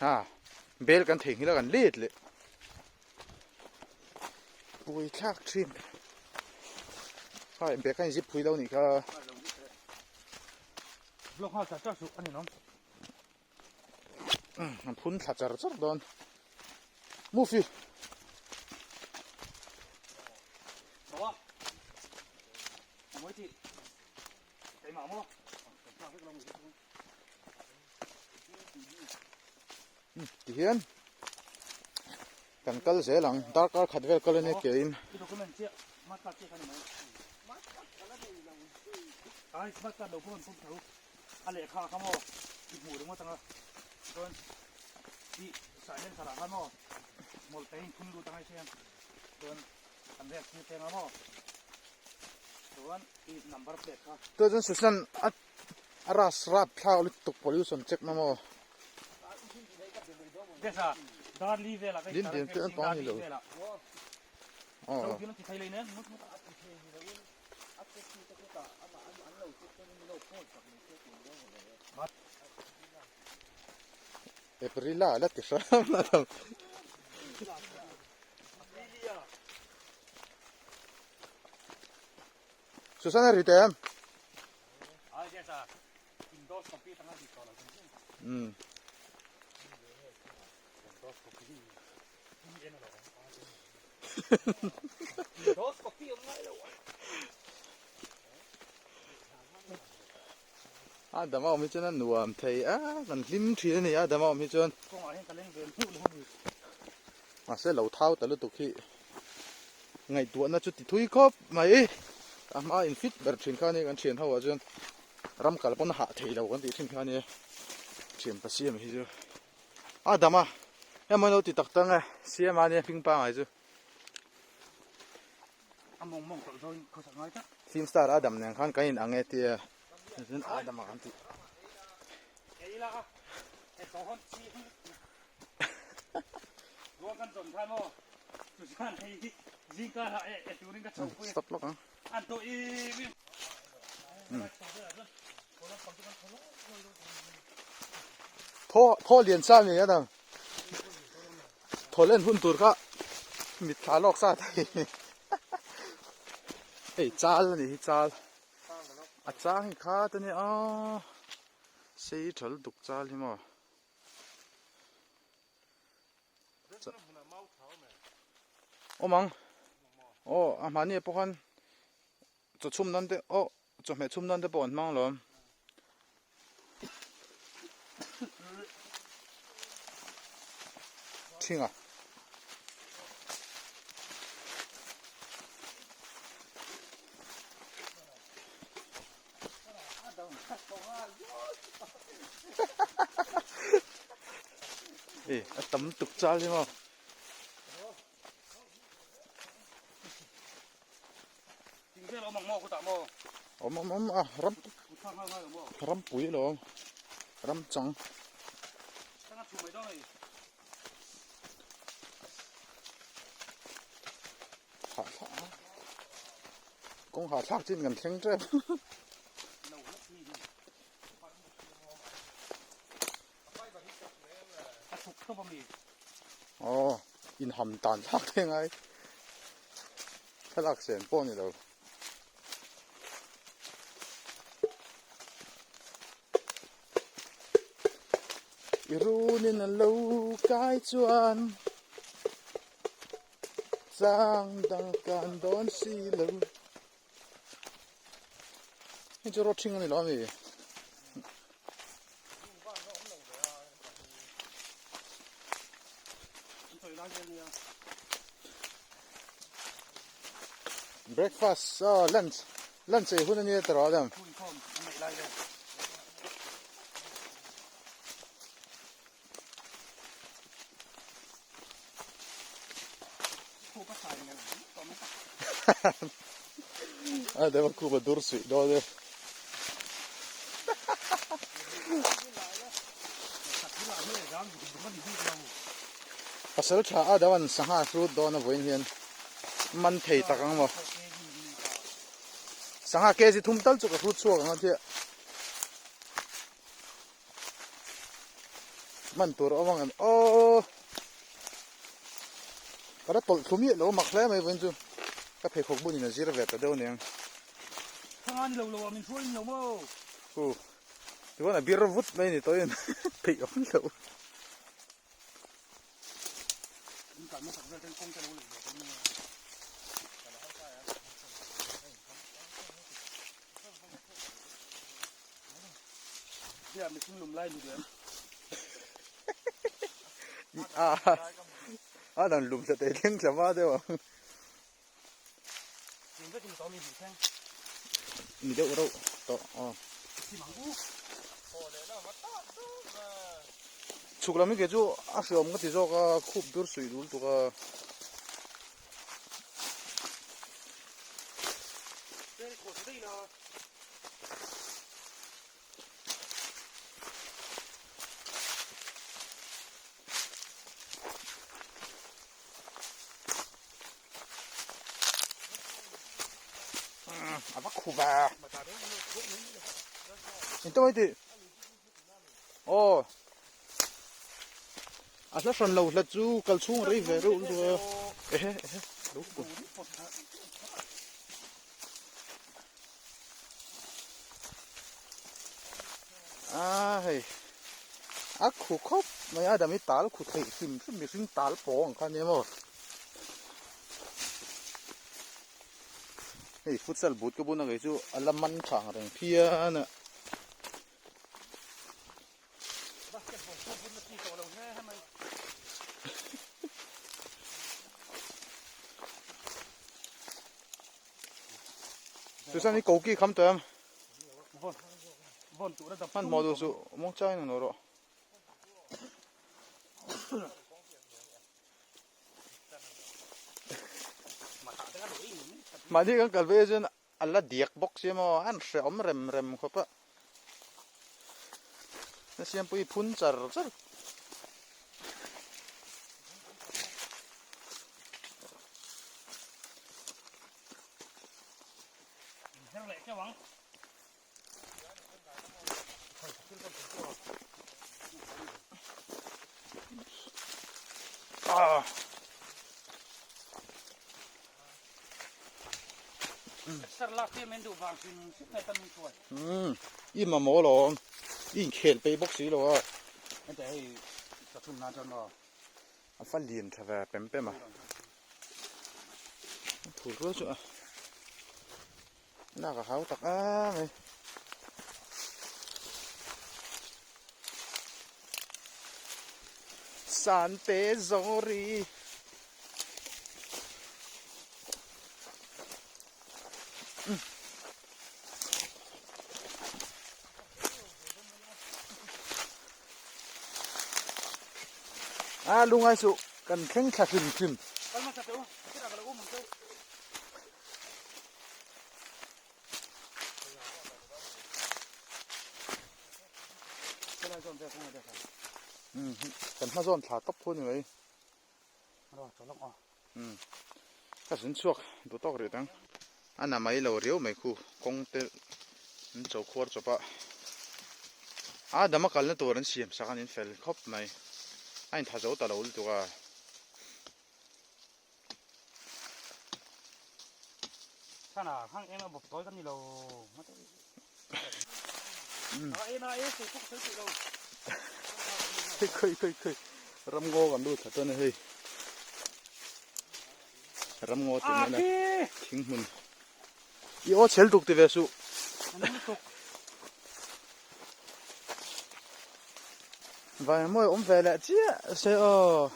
Ha bel kan theihnghilh a kan let leh pui thlak thin hai bag a inzip phui lo nih kha Vlog nghal char char suh a ni lawm. An phun thla char char dawn. Move hi. Ti hian kan kal zel ang darkar khat vel kal a nia ke in. A lehkha kha maw i hmuh ringawt anga chuan i silencer ah khan maw hmawlh te in thun lut anga i hria chuan an rek tir teng a maw chuan i number plate kha Chuan chuan Susan a a ras rap thlak lutuk pollution check na maw. Desa darli velah ka Din din te an pang ni lo. Aw. April a la ti hram a lo. Susan a ri teh em? Um. A dam a awm hi chuan a nuam thei a kan hlim thin a ni a dam a awm hi chuan mahse lo thau ta lutuk hi ngaihtuahna chu ti thui khawp mai a hma in fit ber thin kha a ni kan thian ho ah chuan ram kal pawn a hah thei lo kan tih thin kha a ni thian pa siam hi chu. A dam a, heng lo ti tak tak e, siam a nia hming pangai chu. A mawng mawng tawh zawin khawsak ngai tak. Film star a dam nen khan kan in ang e tia chuan a dam a kan ti. Ei la a, e to hon chi hi. Ruang kan zawn khan maw, chuan hei hi zingkar ah e turin ka chho pui. Stop lawk ang. An to i. Thaw thaw lian sa ni a dang thaw len hun tur kha mit thla lawk sa thei hei chal a ni hi chal a chang hi kha te nia sei tha lutuk chal hi maw. Awm ang aw a hmahni ah pawh khan chaw chhum nan te aw chawhmeh chhum nan te pawh an hmang alawm. Thinga. Ê, a tam tuk chal hi maw. Awm awm awm a ram ram pui lo awm ram chang. Kawng hahthlak chin kan thleng tep. Aw inham tan thlak te ngai thlalak sen pawh a ni lo. I runin a lo kai chuan chang dang kan dawn si lo. Hei chu rawt hring a ni lo ami? Breakfast oh lunch lunch ei hun a nia tawh Adam. A deuh a khup a dur suih dawn e. Pasal tha a deuh an sangha hrut dawn a vawiin hian man thei tak ang maw. Sangha kg thum tal chu ka hrut chhuak ang a tia. Man tur a awm ang em aw. Ka la tawlh thlu miah lo mak hle mai vawiin chu ka pheikhawk bunin a zir ve ta deuh aniang. Thanga ni lo lo a min hruai ni lo maw? Hu tichuan a bir vut mai ni tawhin theih awm lo. A dan lum thla te thleng thla hma deuh ang. Ni deuh reuh tawh aw. Chhuk lam hi kei chu a hreawm ka ti zawk a khup dur suih dul tuk a. A va khu va in tawng ti aw a hla hran lo hla chu kal chhung rei ve reuh lutuk a ehe ehe lo kun a hei a khu khawp mai a dam hi tal khu theih hrim hrim mihring tal pawng ang kha nia maw hei futsal boot ka bun a kei chu a la man tha ang reng phian a. Chuan i koki kham tawh em? Hmanhmawh duh suh, muangchangin an aw rawh. Mahni kan kal ve chuan a la diak bawk sia maw, an hrehawm rem rem khawp a. Na siampui phun char char. I mamawh alawm i inkhel peih bawk si lo a a fa lian tha ve pem pem a. Thur rual chu a lak a hau tak a mai. Sante zawri. A lungai suh kan thleng thla hrim hrim. Kan hma zawn thla tawp thu a ni mai. Ka zun chhuak duh tawk rih tang. A na mai lo riau mai khu kawng te an cho khuar chawp a. A dam a kalna tur an siam sak a nin fel khawp mai. A intha zo ta lo lutuk a. Hei khawi khawi khawi ramngaw kan lut thla chuan hei ramngaw tih mai na thing hmun i aw chhel tuk ti ve suh vai mawi awm ve leh chiah se aw.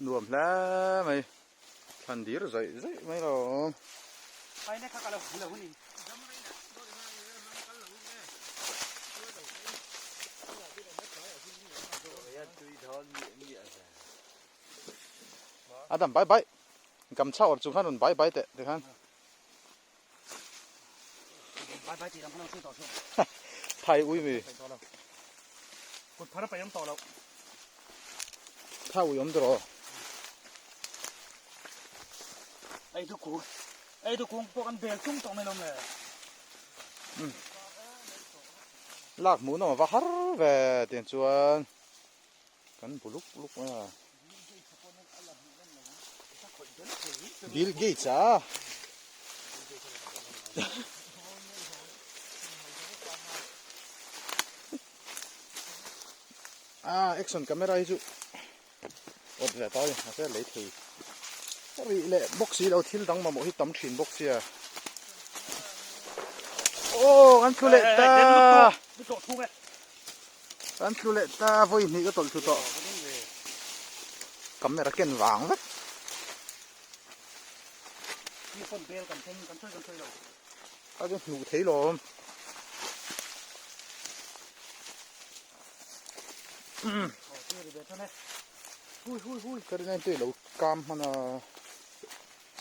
Nuam hle mai thlan dir zaih zaih mai lo. Adam bye bye. Gamchha awrh chung khan rawn bye bye teh tikhan. Bye bye tih lam khan lo sawi tawh suh. Thai ui mi. Kut phar a paih awm tawh loh. Thai ui awm tawh. Ei du kung ei du kung pawh kan bel tum tawh mai lo le. Lak hmuh nawm a va har ve tiang chuan kan bu luk luk mai a. Bill Gates a. Ah action camera hi chu awt ve ta a ni mahse lei thei rih leh bawk si lo thil dang mamawh hi tam thin bawk sia aw kan thlu leh ta kan thlu leh ta vawi hnih ka tawlh thlu tawh camera ken vang vek a chu hmuh thei lawm. Ka rin ain tui lo kam hman a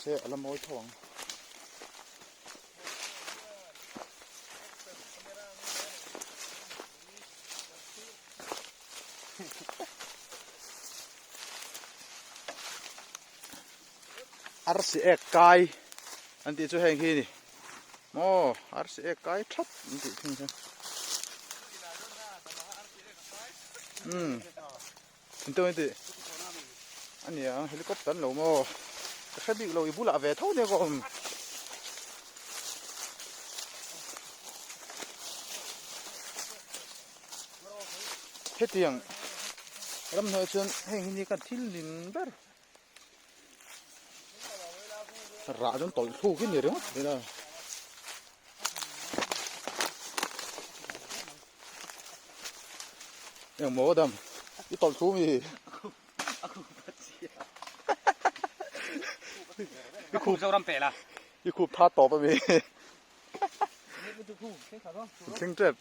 se a la mawi tho ang. Arsi ek kai an tih chu heng hi ni maw arsi ek kai thap an tih thung chu umm engtin nge tih a ni ang helicopter an lo maw ka hre bik lo i bulah ve tho nia ka awm. Hetiang ramhnuaiah chuan heng hi ni ka thil nin ber. Rah chuan tawlh thluk hi ni ringawt mai a. Engmaw dam i tawlh thlu mi? I khup Zoram peh la. I khup tha tawp a mi. Thleng tep.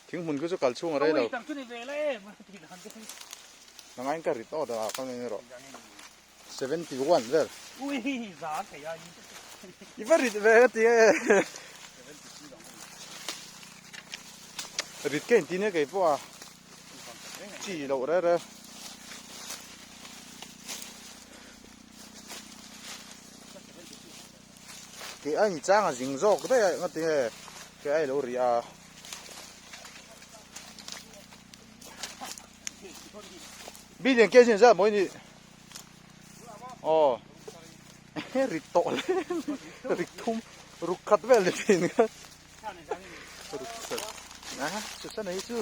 Thing hmun khu chu kal chhung a rei lo. Nangain ka rit awt a kal ngei rawh. 71 vel. I va rit ve ka ti e. Rit ka inti nia kei pawh a. Chi loh re re. Kei a inchang a zing zawk daih a engati nge kei a ilo ri a. Billion kg zat mawi ni aw rit tawh le rit thum ruk khat vel ni thin kha ruk khat a Susan hi chu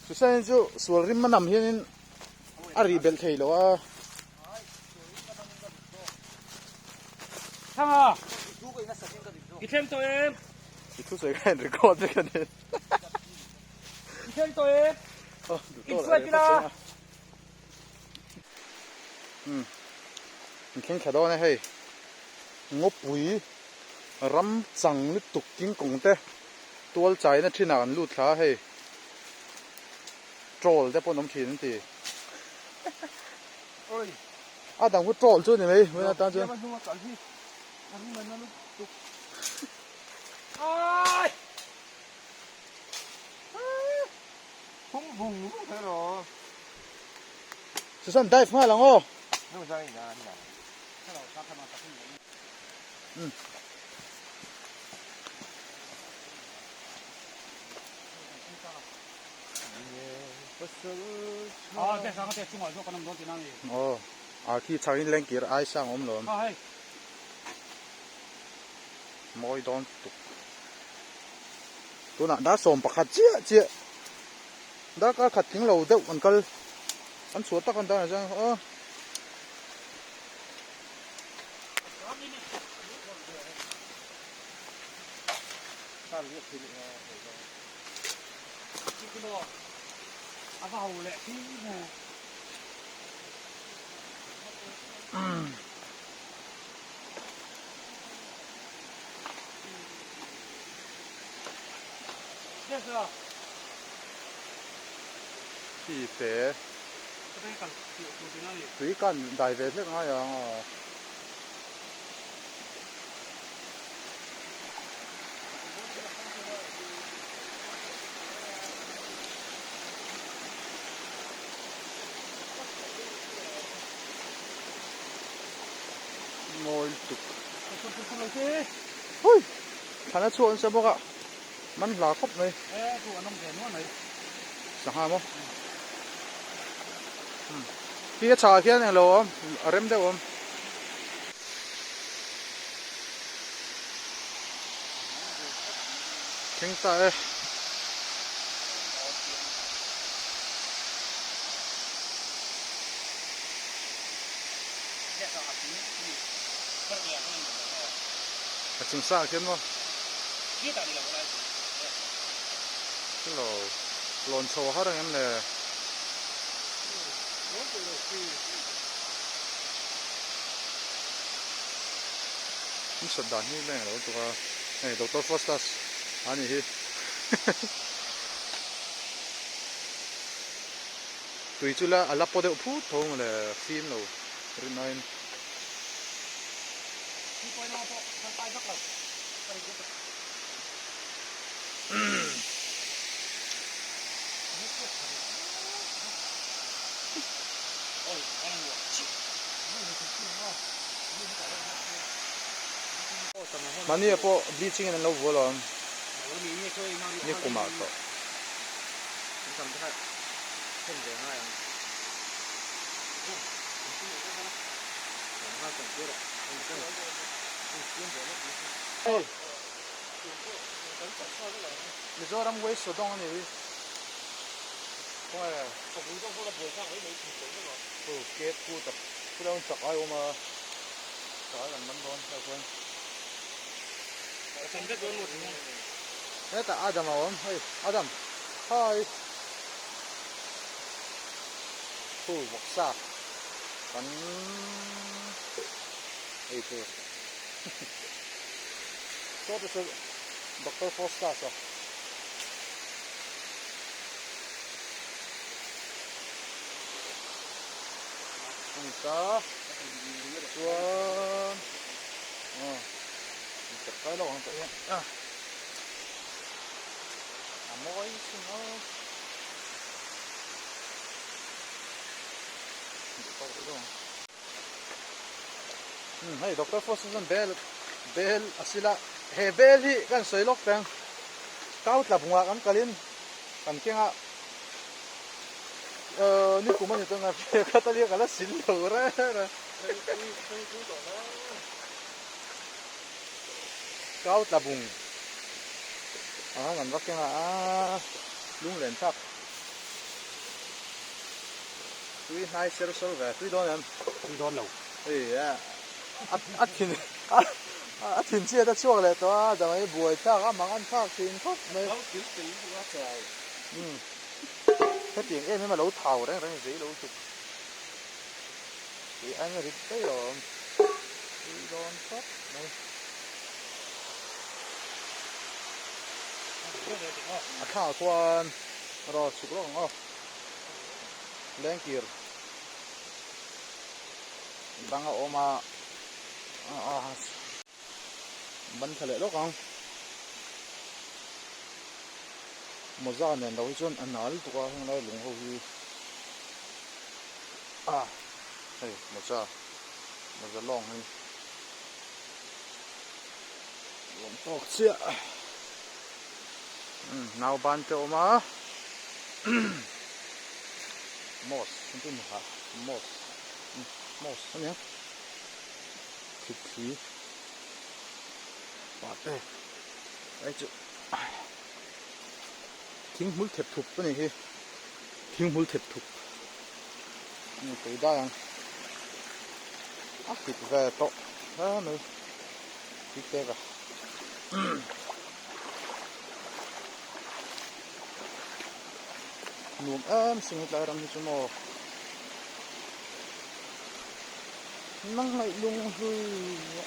Susan hi chu sual rim a nam hianin a rih belh thei lo a. Thanga i thleng tawh em? I thusawi kha in record vek a ni. I thleng tawh em? In hruai ila. Um in thleng thla dawn e hei ngawpui ram chang lutuk king kong te tual chaina thinah an lut thla a hei troll te pawh an awm thin an ti. A dang chu troll chu a ni mai vawiin atan chuan. Susan dive nghal ang aw. Aw a khi chhak in lengkir ai sang awm lo mawi dawn tuk tunah dar 11 chiah chiah darkar khat tling lo deuh an kal an chhuah tak an tan ah chuan aw. Khi te tui kan dai ve hlek ngai ang a. Mawi lutuk. Hui! Thlan a chhuak nasa bawk a, man hla khawp mai. Sangha maw? Hi a chhah hian englo a awm, a rem deuh a awm. Thleng ta e. A chung sa ah khian maw? Hello. Lawn chho a har ang em le? An sat dan hi leng a lo tuk a, hei Doctor Fostas a nih hi. Tui chu la a la paw deuh phut tho maw le fim lo rin aiin. Mahni ah pawh bleaching in an lo vual awm ni kum ah tawh. Mizoram West Sodong a ni hi. Khawnge Pu Kate Pu tak chu lo chak ai awm a chak ai kan man dawn tah chuan hetah Adam a awm hei Adam hi Pu vawksa kan ei tur saw te chu Doctor Fostas a. Ani ta chuan aw in kai lo ang tawh hian a a mawi sin aw hei doctor Foster chuan bel bel a sil a he bel hi kan sawi lawk teng kau tla bungah kan kalin kan keng a Ehh ni kum a ni chuan a hriat kha ta liak a la sil lo reng a. Kau tla bung ang an va keng a lunglen thlak tui hnai ser sawr ve tui dawn em? Tui dawn lo. Hei a a thin a thin chiat a chhuak leh tawh a dang hi buai thlak a mang an thlak thin khawp mai. Umm hetiang em em a lo thau reng reng zei lo tuk tih a rit daih a awm tui dawn khawp mai a thlangah khuan raw chhuk lawk ang aw lengkir bang a awm a ban thla leh lawk ang. Mawza nen lo hi chuan a nal tuk a heng lai lung ho hi a hei mawza mawza lawng hi lawm tawk chiah umm nauban te a awm a moss an tih ni hah moss moss a nia thitthli pah te ai chu. Thinghmul thep thup a ni hi thinghmul thep thup a ni tui dai ang a kit ve tawh hle mai tui tek a nuam em sin hetlai ram hi chu maw nang ngaih lung hlui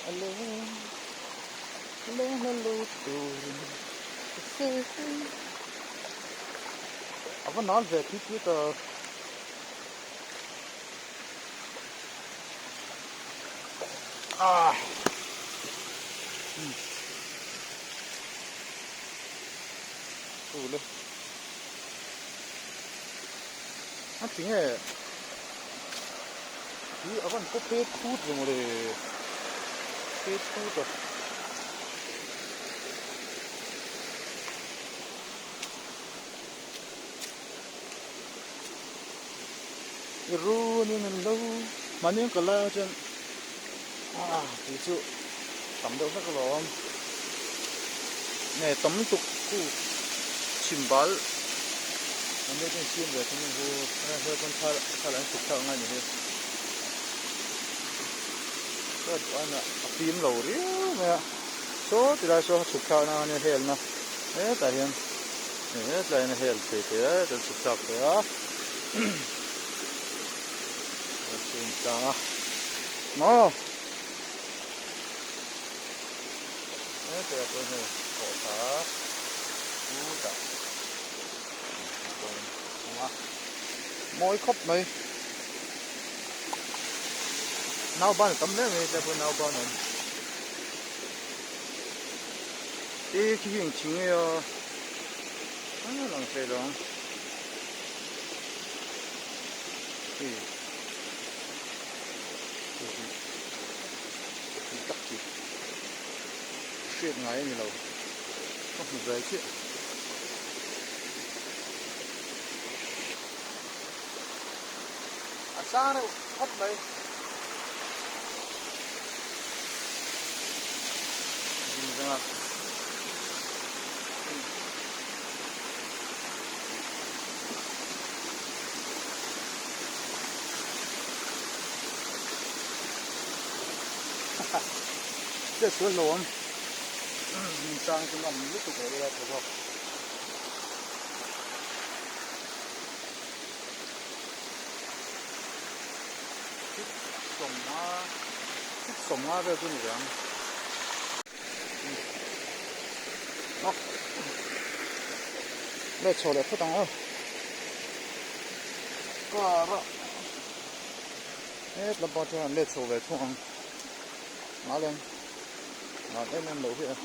a leng. Leng hla lut turin ka sawi A va nan ve thil thil ta. Ah. Ule. A ti nge hi a van kaw phet phut ve mawle phet phut a. I runin an lo mahni an kal lai ah chuan ah tih chu tam deuh hlek alawm nge tam lutuk khu chhim bal an deuh chuan siam ve thung ang hu hei pawn thla thla an chhuk thlak angai ni hi ka duh aina a fim lo riau mai a saw tilai saw a chhuk thlak na ania hel na hetah hian hetlai hian a hel thei thei a hetah chhuk thlak thei a. Tlang a maw hetia pawh hei kawhthla chutah awm a mawi khawp mai nauban a tam hle mai hetlai pawh nauban a awm te khi hi eng thing nge a a lang thei lo ang. Hei hei hi hei tak hi hriat ngai a ni lo ka hmu ve chiah. A sang reuh khawp mai. Zing zanga. Che sual lo awm min chang chu ngam lutuk lo ila tha zawk. Sawmnga vel chu ni ve ang. Le chho leh phawt ang aw car a het lampang chuan an let chho ve thung ang ngaleng ngal em em lo hi a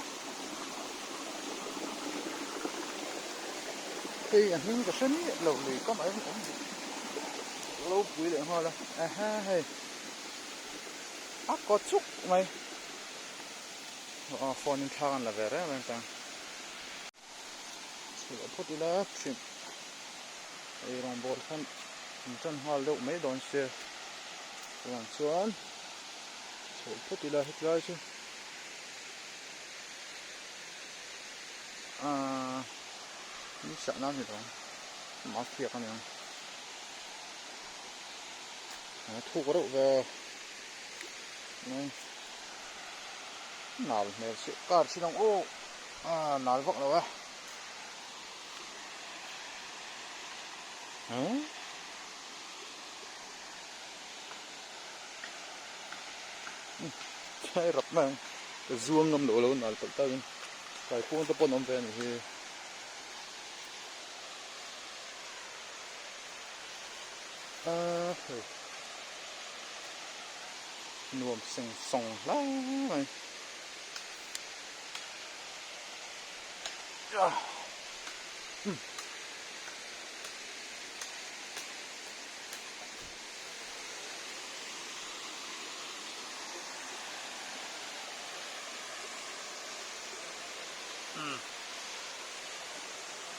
hei a hming ka hre miah lo lui kam ah hian awm duh lo pui leh nghal a aha hei a kaw chuk mai. Aw phone in thla kan la ve reng reng tang chhuah phawt ila thin ei rawngbawl khan an tan nghal deuh mai dawn sia chuvang chuan chhuah phawt ila hetlai chu ahh ni sah nan ni lo ang mafia ka ni ang a thuk reuh ve. Nal hmel si car chin ang aw a nal vak lo e hei rap mai ang ka zuang ngam loh lo nal palh takin kaikuang te pawh an awm ve a nih hi. A hei nuam seng sawng hle mai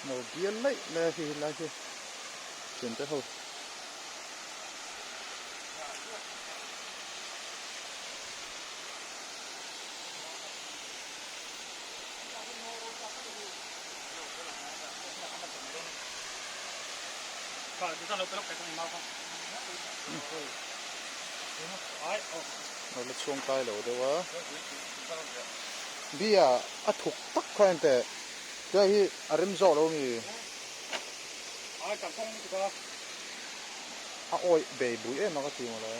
Màu bial laih mai a hei lai hi. Thian te ho. Lo la chhuang kai lo deuh a. Bia a thuk tak kha enteh. Tia hi a rem zawk lo mi. A awih bei bui em a ka ti mawle.